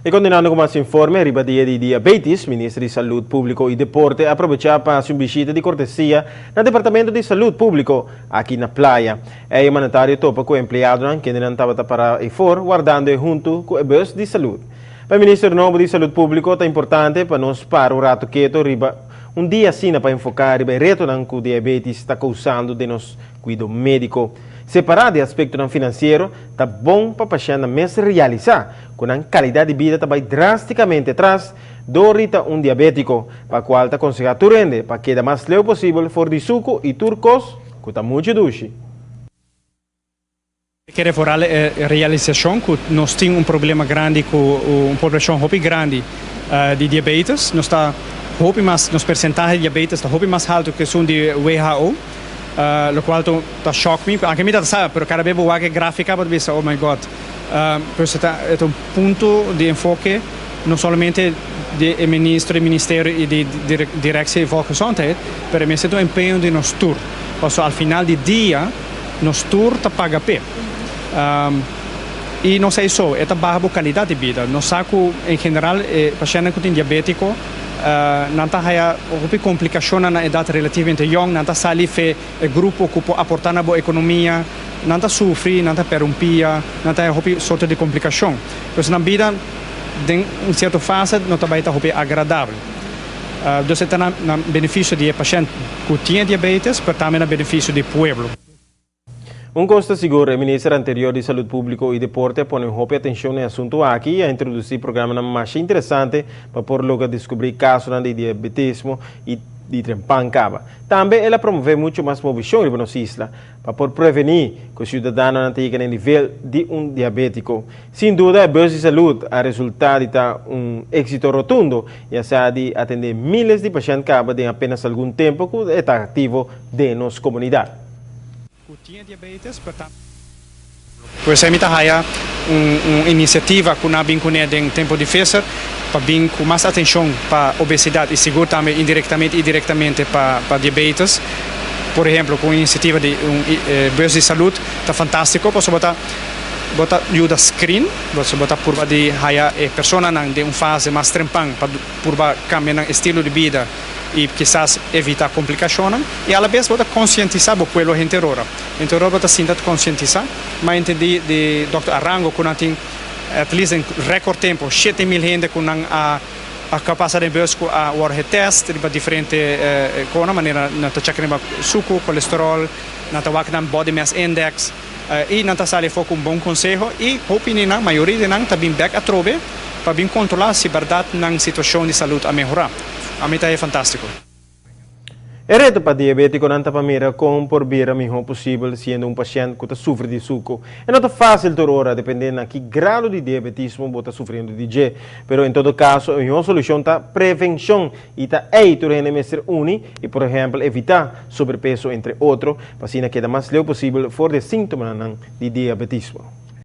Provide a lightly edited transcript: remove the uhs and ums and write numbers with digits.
Y continuando cu mas informe, riba Dia di Diabetes, Minister di Salud Publico y Deporte a aprovecha pa haci un bishita di cortesia na Departamento di Salud Publico aki na Playa. E mandatario a topa cu empleadonan, kendenan tabata para eyfor, wardando e hunto cu e bus di salud. Pa Minister nobo di Salud Publico ta importante pa nos para un rato keto riba un dia asina pa enfoca riba e retonan cu diabetes ta causando den nos cuido medico. Separa di aspectonan financiero, ta bon pa pashentnan mes realisa cu nan calidad di bida ta bay drasticamente atras dor di ta un diabetico, pa cual ta conseha tur hende pa keda mas leu posibel for di sucu y tur cos cu ta mucho dushi. Kere vooral e realisacion cu nos tin un problema grandi cu un poblacion hopi grandi di diabetes. Nos ta hopi mas, nos percentahe di diabetes ta hopi mas halto cu esun di WHO. Locual ta shock mi, aunke mi ta sa, pero cada bes bo wak e grafica bo ta bisa, oh my God. Pues e ta e ta un punto di enfoke no solamente di e ministro, di ministerio y di directie di Volksgezondheid, pero e mester ta un empeño di nos tur. Pasobra al final di dia nos tur ta paga p'e. Y no sa eso, e ta baha bo calidad di bida. Nos sa cu en general e pashentnan cu tin diabetico, Nan ta haya hopi komplikashonnan na edat relativamente yòn, nan ta sali fe e grupo ku por aportá na bo ekonomia, nan ta sufri, nan ta pèrdè un pia, nan ta haya hopi sorto di komplikashon. Pues nan bida den un sierto fase no ta bai ta hopi agradabel. Dus e ta na benefisio di e pashènt ku tin e diabetes, pero tambe na benefisio di pueblo. Un cos ta sigur, e minister anterior di Salud Publico y Deporte a pone hopi atencion na e asunto aki y a introduci programanan masha interesante pa por logra descubri casonan di diabetismo y di trempan caba. Tambe el a promove mucho mas movicion riba nos isla pa por preveni cu ciudadanonan ta yega na e nivel di un diabetico. Sin duda e Bus di Salud a resulta di ta un exito rotundo y a sa di atende miles di pashent caba den apenas algun tempo cu e ta activo den nos comunidad. Cu tin e diabetes, pero ta. Pues mi ta haya un iniciativa cu nan a bin cune den tempo di Visser pa bin cu mas atencion pa obesidad y sigur tambe indirectamente y directamente pa diabetes. Por ehemplo cu un iniciativa di un bus di salud ta fantastico pasobra bo ta bo ta yuda screen, bo ta purba di haya e personanan den un fase mas trempan pa purba cambia nan estilo di bida. y kisas evita complicacionnan y a la bes bo ta concientisa bo pueblo henter ora. Henter ora bo ta sinta ta concientisa. Mi a intendi di Dokter Arango cu nan tin at least den record tempo 7000 hende cu nan a a pasa den bus cu a worde getest riba diferente cona manera nan ta check riba sucu, colesterol, nan ta wak nan body mass index y nan ta sali afo cu un bon conseho y hopi di nan, mayoria di nan ta bin bek atrobe pa bin controla si berdad nan situacion di salud a mehora. Ami ta e fantástiko. E reto pa diabétikonan ta pa mira kon por bira mihó posibel siendo un pashènt ku ta sufri di suku. E no ta fásil tur ora, dependé na ki grado di diabetismo bo ta sufriendo di dje. Pero en todo kaso e mihó solushon ta prevenshon i ta ei tur hende mester uni i por ehèmpel evitá sobrepeso entre otro pa asina keda mas leu posibel for di e síntomanan di diabetismo.